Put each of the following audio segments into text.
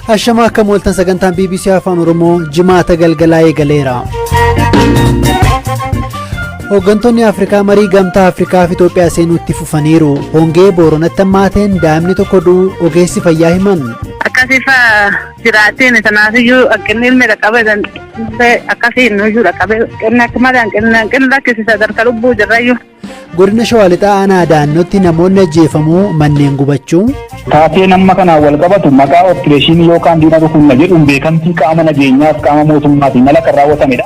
Ashama, akkam ooltan? Sagantaan BBC Afaan Oromoo Jimaata galgalaa eegaleera. Hooggantoonni Afrikaa marii Gamtaa Afrikaa fi Itoophiyaa seenuutti fufaniiru. Hongee Booranatti hammaateen daa'imni tokko du'uu ogeessi fayyaa himan. Akkasiifa jiraatiin tanaafiyyuu hanqinni ilmi dhaqqabe akkasiin nuyyuu dhaqqabe qinna akka malee hanqinni lakkisi sadarkaa lubbuu jirrayyuu. Godina Shawaa Lixaa aanaa Daannootti namoonni ajjeefamuu, manneen gubachuu. Taateen amma kanaan wal qabatu maqaa opereeshinii yookaan diina rukunna jedhuun beekamtii qaama nageenyaaf qaama mootummaatiin ala kan raawwatamedha.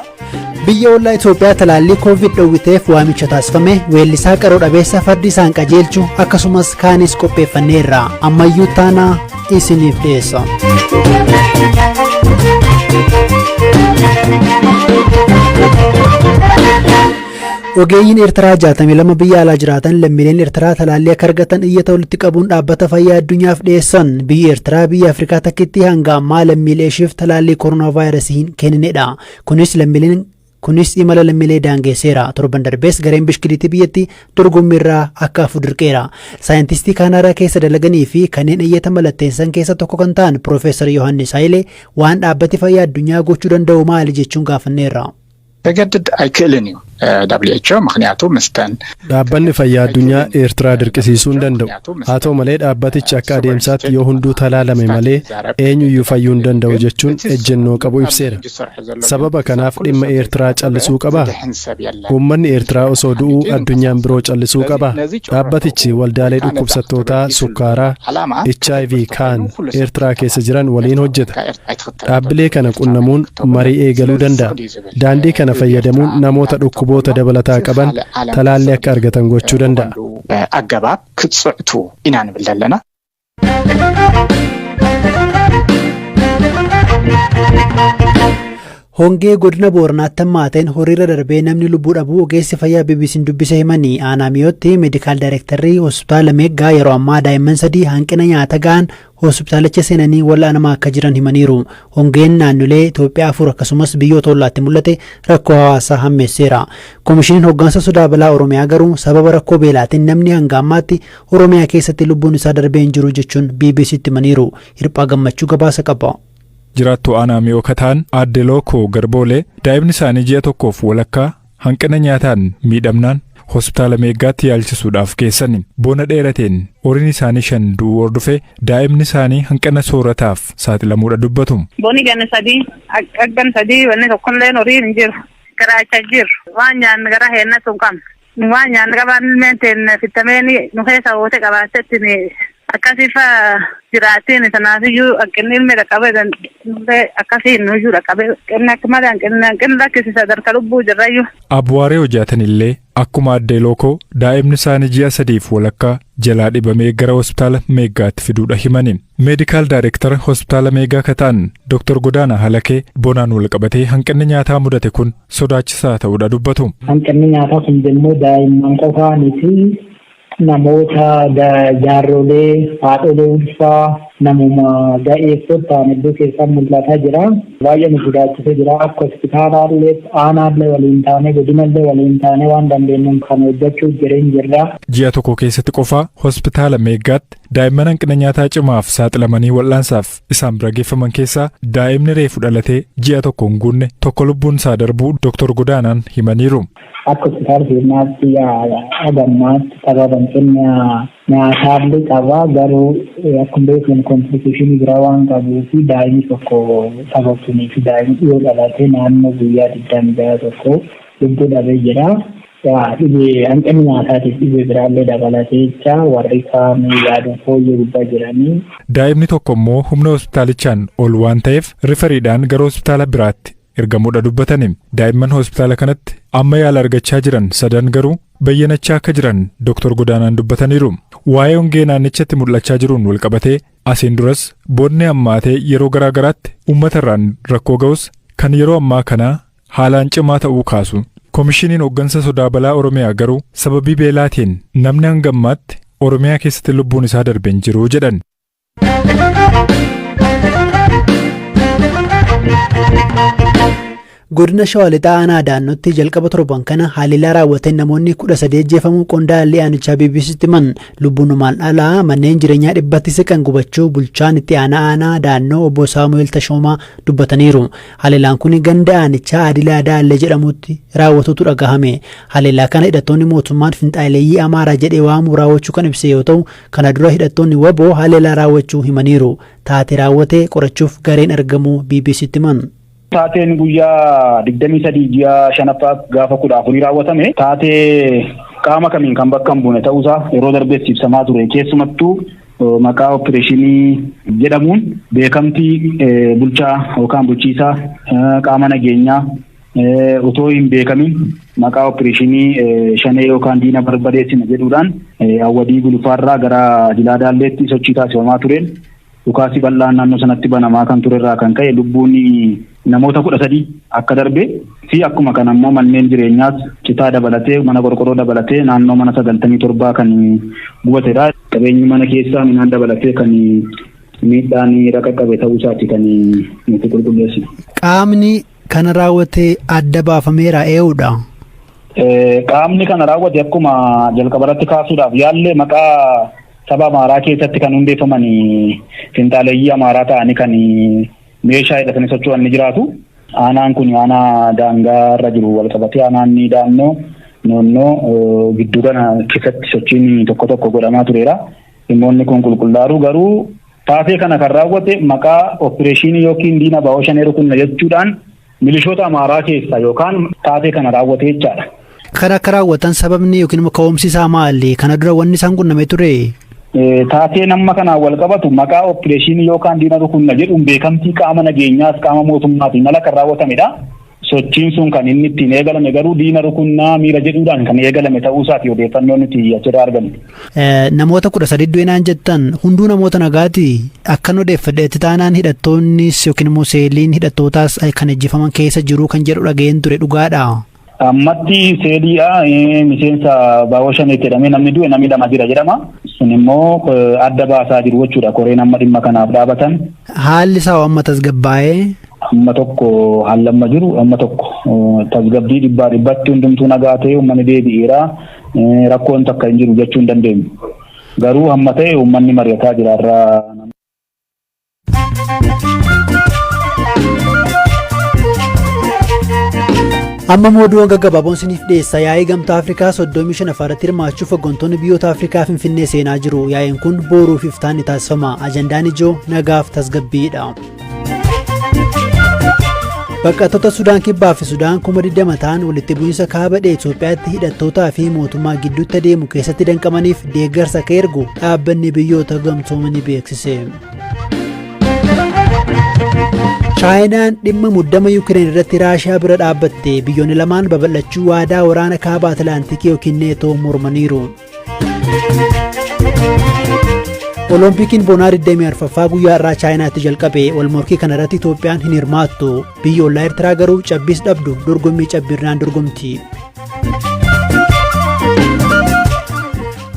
Biyya ollaa Itoophiyaa talaallii Koovid dhowwiteef waamicha taasifame, weellisaa qaroo dhabeessa fardi isaan qajeelchu, akkasumas kaanis qopheeffanneerra. Ammayyuu taanaa isiniif dhiyeessa. Ogeeyyiin Eertiraa 62 biyya alaa jiraatan lammiileen Eertiraa talaallii akka argatan iyyata walitti qabuun Dhaabbata Fayyaa Addunyaaf dhiyeessan. Biyyi Eertiraa biyya Afrikaa takkitti hanga ammaa lammiilee isheef talaallii koronaa vaayirasii hin kenninedha. Kunis lammiileen kunis imala lammiilee daangesseera. Torban darbees gareen bishkiliitii biyyattii dorgommiirraa akka hafu dirqeera. Saayintistii Kaanaadaa keessa dalaganii fi kanneen iyyata mallatteessan keessa tokko kan ta'an Piroofeesar Yohaannis Hayilee waan Dhaabbati Fayyaa Addunyaa gochuu danda'u maali jechuun gaafanneerra. ከገድድ ኣይክእልን እዩ WHO ምክንያቱ ምስተን Dhaabbanni Fayyaa Addunyaa Eertiraa dirqisiisuu hin danda'u. Haa ta'u malee, dhaabbatichi akka adeemsaatti yoo hunduu talaalame malee eenyuyyuu fayyuu hin danda'u jechuun ejjennoo qabu ibseera. Sababa kanaaf dhimma Eertiraa callisuu qabaa? Uummanni Eertiraa osoo du'uu addunyaan biroo callisuu qabaa? Dhaabbatichi waldaalee dhukkubsattootaa sukkaaraa, HIV kaan Eertiraa keessa jiran waliin hojjeta. Dhaabbilee kana qunnamuun marii eegaluu danda'a. Daandii kana fayyadamuun namoota dhukkuboota dabalataa qaban talaallii akka argatan gochuu danda'a. ኣገባብ ክፅዕቱ ኢና ንብል ዘለና። Hongee godina Booranaatti hammaateen horiirra darbee namni lubbuu dhabuu ogeessi fayyaa BBC'n dubbise himanii. Aanaa Miyootti meedikaal daayirektarrii hospitaala Meeggaa yeroo ammaa daa'imman sadii hanqina nyaata ga'an hospitaalicha seenanii wal'aanamaa akka jiran himaniiru. Hongeen naannolee Itoophiyaa afur akkasumas biyyoota ollaatti mul'ate rakkoo hawaasaa hammeesseera. Koomishiniin Hooggansa Sodaa Balaa Oromiyaa garuu sababa rakkoo beelaatiin namni hanga ammaatti Oromiyaa keessatti lubbuun isaa darbee hin jiru jechuun BBC'tti himaniiru. Hirphaa Gammachuu gabaasa qaba. Jiraattuu aanaa Miyoo kataan aadde Lookoo Garboolee daa'imni isaanii ji'a tokkoof walakkaa hanqina nyaataan miidhamnaan hospitaala Meeggaatti yaalchisuudhaaf geessani. Bona dheerateen horiin isaanii shan du'uu hordofee daa'imni isaanii hanqina soorataaf saaxilamuudha dubbatu. Boni ganna 3, gan 3 wanni tokkollee horiin hin jiru. Garaacha jiru. Waan nyaanni gara heennatu hin qabnu. Waan nyaanni qabaan ilmeen teenne fittameen nu keessa oote qabaattetti akkasiifa jiraatiin tanaafiyyuu hanqinni ilmi dhaqqabe akkasiin nuyyuu dhaqqabe qinna akka malee hanqinni lakkisi sadarkaa lubbuu jirrayyuu. Abwaaree hojjetan illee akkuma addee Lookoo daa'imni isaanii ji'a sadiif walakkaa jalaa dhibamee gara hospitaala Meeggaatti fiduudha himani. Meedikaal daayirektara hospitaala Meeggaa kataan Dr. Godaanaa Halakee bonaan wal qabatee hanqinni nyaataa mudate kun sodaachisaa ta'uudha dubbatu. Hanqinni nyaataa kun immoo daa'imman qofaanii namoota jaarrolee, haadholee ulfaa, namuma ga'eessota ta'an hedduu keessaa mul'ataa jira. Baay'ee nu sodaachisee jira. Akka hospitaalaallee, aanaallee waliin taanee, godinallee waliin taanee waan dandeenyuun kan hojjechuu jireenya jirra. Ji'a tokko keessatti qofaa hospitaala Meeggaatti daa'imman hanqina nyaataa cimaaf saaxilamanii wal'aansaaf isaan bira geeffaman keessaa daa'imni reefu dhalatee ji'a tokko hin guunne tokko lubbuun isaa darbuu Dr. Godaanaan himaniiru. Akka hospitaala keenyaatti hagammaatti sababa hanqina nyaataallee qaba, garuu akkuma beekamu complicationii biraa waan qabuu fi daa'imni tokko sababsunii fi daa'imni dhiyoo dhalatee naannoo guyyaa 26 tokko lubbuu dhabee jira. Dhibee hanqina nyaataatiif dhibee biraallee dabalatee jecha warri kaan yaaduun fooyyee gubbaa jiranii. Daa'imni tokko immoo humna hospitaalichaan ol waan ta'eef riferiidhaan gara hospitaala biraatti ergamuudha dubbatani. Daa'imman hospitaala kanatti amma yaala argachaa jiran sadan garuu bayyanachaa akka jiran Dr. Godaanaan dubbataniiru. Waa'ee hongee naannichatti mul'achaa jiruun walqabatee asiin duras bonni hammaatee yeroo garaa garaatti uummata irraan rakkoo ga'us kan yeroo ammaa kanaa haalaan cimaa ta'uu kaasu. Koomishiniin Hooggansa Sodaa Balaa Oromiyaa garuu sababii beelaatiin namni hanga ammaatti Oromiyaa keessatti lubbuun isaa darbe hin jiru jedhan. Godina Shawaa Lixaa Aanaa Daannootti jalqaba torban kana haleellaa raawwateen namoonni 13 ajjeefamuu qondaalli aanichaa BBCtti himan. Lubbuun namaan alaa manneen jireenyaa 100tti siqan gubachuu bulchaan itti aanaa aanaa Daannoo obbo Saamu'eel Tashoomaa dubbataniiru. Haleellaan kun ganda aanichaa Adilaa Daallee jedhamutti raawwatutu dhagahame. Haleellaa kana hidhattoonni mootummaan finxaaleeyyii Amaaraa jedhee waamuu raawwachuu kan ibse yoo ta'u, kana dura hidhattoonni WBO haleellaa raawwachuu himaniiru. Taatee raawwate qorachuuf gareen argamuu BBCtti himan. Taateen guyyaa 23 ji'a shanaffaa gaafa 14 raawwatame taatee qaama kamiin kan bakka hin buune ta'uusaa yeroo darbees ibsamaa ture. Keessumattuu maqaa opereeshinii jedhamuun beekamtii bulchaa yookaan bulchiisaa qaama nageenyaa otoo hin beekamin maqaa opereeshinii shanee yookaan diina barbadeessina jedhuudhaan Awwadii Gulufaarraa gara Jilaa Daalleetti sochii taasifamaa tureen dhukaasi bal'aan naannoo sanatti banamaa kan turerraa kan ka'e lubbuun namoota 13 akka darbe fi akkuma kana immoo manneen jireenyaas citaa dabalatee mana qorqorroo dabalatee naannoo mana 97 kan gubatedha. Qabeenyi mana keessaa midhaan dabalatee kan miidhaan irra qaqqabe ta'uu isaati kan nuti qulqulleessinu. Qaamni kana raawwate adda baafameera eenyudha? Qaamni kana raawwate akkuma jalqabarratti kaasuudhaaf yaalle maqaa saba Amaaraa keessatti kan hundeeffaman finxaaleeyyii Amaaraa ta'anii kan meeshaa hidhatanii socho'an ni jiraatu. Aanaan kun aanaa daangaa irra jiru wal qabatee aanaan ni daannoo noonnoo gidduu kana keessatti sochiin tokko tokko godhamaa tureera. Dhimmoonni kun qulqullaa'u garuu taatee kana kan raawwate maqaa opereeshinii yookiin diina baa'oo shanee rukunna jechuudhaan milishoota Amaaraa keessaa yookaan taatee kana raawwate jechaadha. Kan akka raawwatan sababni yookiin immoo ka'umsi isaa maali? Kana dura wanni isaan qunnamee ture? Taateen amma kanaan wal qabatu maqaa opereeshinii yookaan diina rukunna jedhuun beekamtii qaama nageenyaas qaama mootummaatiin ala kan raawwatamedha. Sochiin sun kan inni ittiin eegalame garuu diina rukunnaa miira jedhuudhaan kan eegalame ta'uu isaati odeeffannoo nuti achirraa arganne. Namoota 13 du'inaan jettan hunduu namoota nagaati. Akkan odeeffadheetti taanaan hidhattoonnis yookiin immoo seeliin hidhattootaas kan ajjeefaman keessa jiru kan jedhu dhaga'een ture, dhugaadha? Ammatti seeliidha miseensa baawoo shaneetti jedhamee namni du'e namni lama jira jedhama. Sun immoo adda baasaa jiru jechuudha koreen amma dhimma kanaaf dhaabatan. Haalli isaa amma tasgabbaa'ee? Amma tokko haalli amma jiru amma tokko tasgabbii dhibbaa dhibbatti hundumtuu nagaa ta'e uummanni deebi'eera rakkoon takka hin jiru jechuu hin dandeenyu. Garuu hamma ta'e uummanni mari'ataa jira irraa. Amma immoo oduuwwan gaggabaaboon isiniif dhiyeessa. Yaa'ii Gamtaa Afrikaa 35ffaa irratti hirmaachuuf hooggantoonni biyyoota Afrikaa Finfinnee seenaa jiru. Yaa'iin kun boruu fi iftaan ni taasifama. Ajandaan ijoo nagaaf tasgabbiidha. Baqattoota Sudaan Kibbaa fi Sudaan 20,000 ta'an walitti bu'iinsa kaaba dhiha Itoophiyaatti hidhattootaa fi mootummaa gidduutti adeemu keessatti danqamaniif deeggarsa akka ergu dhaabbanni biyyoota gamtoomanii beeksise. Chaayinaan dhimma muddama Yukireen irratti Raashiyaa bira dhaabbatte. Biyyoonni lamaan babal'achuu waadaa waraana kaaba Atlaantikii yookiin Neetoo mormaniiru. Oloompikiin bonaa 24ffaa guyyaa har'aa Chaayinaatti jalqabe. Walmorkii kana irratti Itoophiyaan hin hirmaattu. Biyyi ollaa Eertiraa garuu cabbiis dhabdu dorgommii cabbiirraan dorgomti.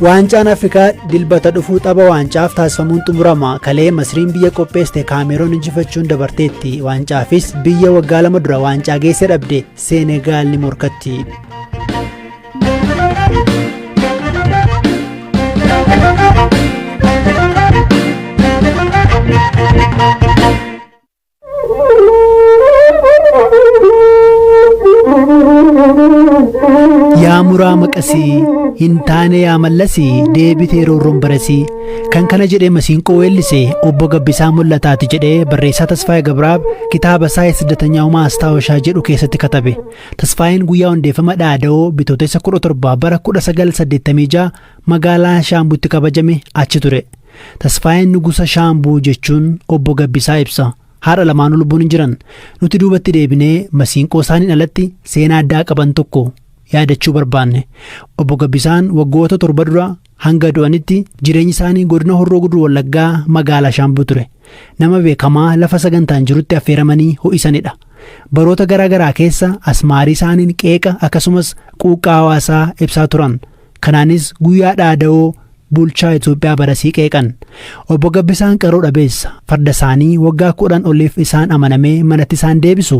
Waancaan Afrikaa dilbata dhufuu tapha waancaaf taasifamuun xumurama. Kalee Masriin biyya qopheessite Kaameroon injifachuun dabarteetti. Waancaafis biyya waggaa 2 dura waancaa geesse dhabde Seenegaal ni morkatti. Yaa muraa maqasii hin taane, yaa mallasii deebitee roorroon barasii, kan kana jedhee masiinqoo weellise obbo Gabbisaa Mul'ataati jedhee barreessaa Tasfaayee Gabraab kitaaba isaa Siddatanyaa Maastaawashaa jedhu keessatti katabe. Tasfaayeen guyyaa hundeeffama Dhaada'oo Bitootessa 17 bara 1986 magaalaa Shaambuutti kabajame achi ture. Tasfaayeen Nugusa Shaambuu jechuun obbo Gabbisaa ibsa. Haadha lamaanuu lubbuun hin jiran. Nuti duubatti deebinee masiinqoo isaaniin alatti seenaa addaa qaban tokko yaadachuu barbaanne. Obbo Gabbisaan waggoota 7 dura hanga du'anitti jireenyi isaanii godina Horroo Guduruu Wallaggaa magaalaa Shaambuu ture. Nama beekamaa lafa sagantaan jirutti affeeramanii ho'isanidha. Baroota garaa garaa keessa asmaarii isaaniin qeeqa akkasumas quuqqaa hawaasaa ibsaa turan. Kanaanis guyyaa Dhaada'oo bulchaa Itoophiyaa barasii qeeqan. Obbo Gabbisaan qaroo dhabeessa. Farda isaanii waggaa 10 oliif isaan amanamee manatti isaan deebisu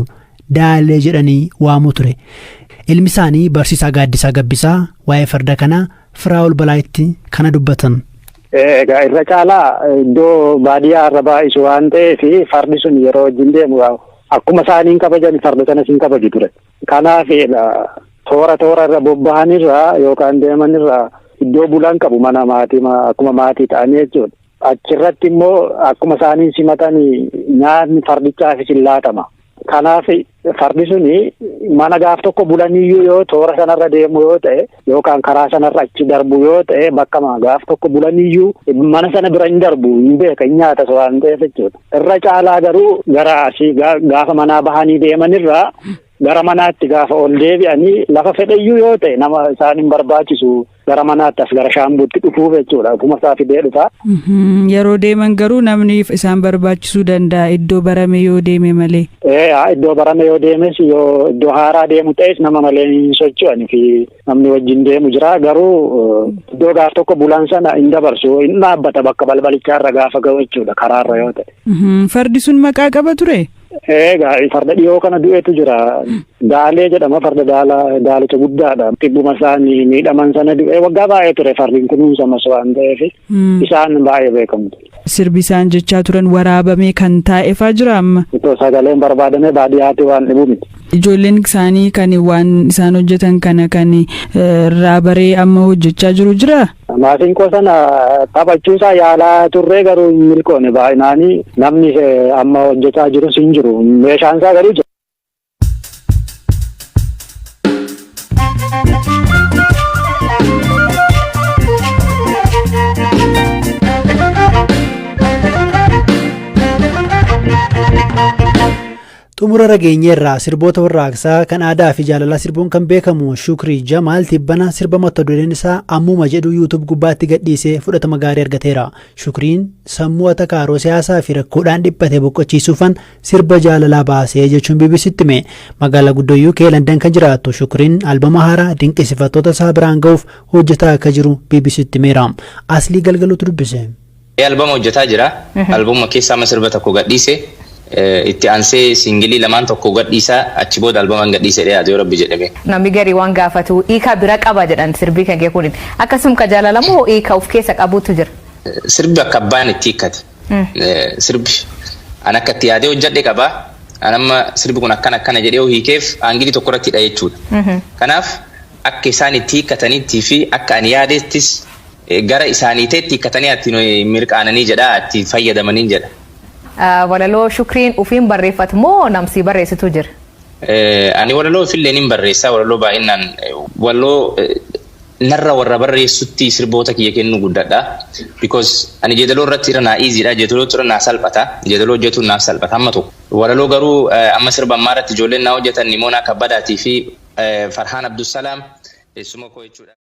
Daalee jedhanii waamu ture. Ilmi isaanii barsiisaa Gaaddisaa Gabbisaa waa'ee farda kanaa Firaa'ol Balaayitti kana dubbatan. Egaa irra caalaa iddoo baadiyyaa irra baay'isu waan ta'eef, fardi sun yeroo wajjin deemu akkuma isaaniin kabajan farda sanas hin kabaju ture. Kanaaf toora toora irra bobba'anirraa yookaan deemanirraa iddoo bulan qabu, mana maatii, akkuma maatii ta'anii jechuudha. Achirratti immoo akkuma isaaniin simatan nyaatni fardichaafis hin laatama. Kanaaf fardi suni mana gaaf tokko bulaniyyuu yoo toora sanarra deemu yoo ta'e, yookaan karaa sanarra achi darbu yoo ta'e, bakka gaaf tokko bulaniyyuu mana sana bira hin darbu, hin beeka, hin nyaatas waan ta'eef jechuudha. Irra caalaa garuu gara asii gaafa manaa bahanii deemanirraa gara manaatti gaafa ol deebi'anii, lafa fedhayyuu yoo ta'e, nama isaan hin barbaachisu gara manaatti as gara Shaambuutti dhufuuf jechuudha. Ofuma isaa fidee dhufa. Yeroo deeman garuu namni isaan barbaachisuu danda'a, iddoo barame yoo deeme malee. Ee, iddoo barame yoo deemes, yoo iddoo haaraa deemu ta'es, nama malee hin socho'an fi namni wajjin deemu jira, garuu iddoo gaaf tokko bulan sana hin dabarsu, hin dhaabbata bakka balbalichaarra gaafa ga'u jechuudha, karaarra yoo ta'e. Fardi sun maqaa qaba ture? Egaa farda dhiyoo kana du'etu jira. Daalee jedhama, farda daala, daalicha guddaadha. Dhibbuma isaanii miidhaman sana du'ee waggaa baay'ee ture. Fardi kunuunsamas waan ta'eef isaan baay'ee beekamu. Sirbi isaan jechaa turan waraabamee kan taa'eefaa jira amma? Itoo sagaleen barbaadamee baadiyyaatti waan dhibu miti. Ijoolleen isaanii kan waan isaan hojjetan kana kan irraa baree amma hojjechaa jiru jira? Maasinqoo sana taphachuusaa yaalaa turree, garuu hin milkoone. Baay'inaanii namni amma hojjechaa jirus hin jiru. Meeshaan isaa garuu jira. Xumura rageenyeerraa. Sirboota warraaqsaa kan aadaa fi jaalalaa sirbuun kan beekamu Shukrii Jamaal tibbana sirba mata dureen isaa "Ammuma" jedhu YouTube gubbaatti gadhiisee fudhatama gaarii argateera. Shukriin sammuu atakaaroo siyaasaa fi rakkoodhaan dhiphate boqochiisuufan sirba jaalalaa baasee jechuun BBCtti hime. Magaalaa guddoo UK London kan jiraattu Shukriin albama haaraa dinqisiifattoota isaa biraan ga'uuf hojjetaa akka jiru BBCtti himeera. Aslii Galgaluutu dubbise. Albama hojjetaa jira. Albuma keessaa amma sirba tokko gadhiise. Itti aansee single lamaan tokko gadhiisaa, achi booda albaman gadhiise dhiyaate yoo Rabbi jedhame. Namni garii waan gaafatu hiika bira qaba jedhan, sirbii kan kee kun akkasuma ka jaalalamoo hiika of keessa qabutu jira? Sirbi akka abbaan itti hiikkate. Sirbi an akka itti yaadee hojjedhe qaba. An amma sirbi kun akkana akkana jedhee hiikeef angle tokko irratti hidha jechuudha. Kanaaf akka isaan itti hiikkataniitti fi akka ani yaadettis gara isaanii ta'etti hiikkatanii itti mirqaananii jedha, itti fayyadamanii jedha. Walaloo Shukriin ofiin barreeffatu moo namsi barreessitu jira? Ani walaloo ofillee nin barreessaa. Walaloo baay'inaan walaloo narra warra barreessutti sirboota kiyya kennuu guddadha. Because ani jeedaloo irratti irra naa easy dha. Jeedaloo irra naa salphata. Jeedaloo hojjetuun naaf salphata amma tokko. Walaloo garuu amma sirba ammaa irratti ijoolleen naa hojjetan Nimoonaa Kabbadaatii fi Farhaan Abdusalaam, teessuma koo jechuudha.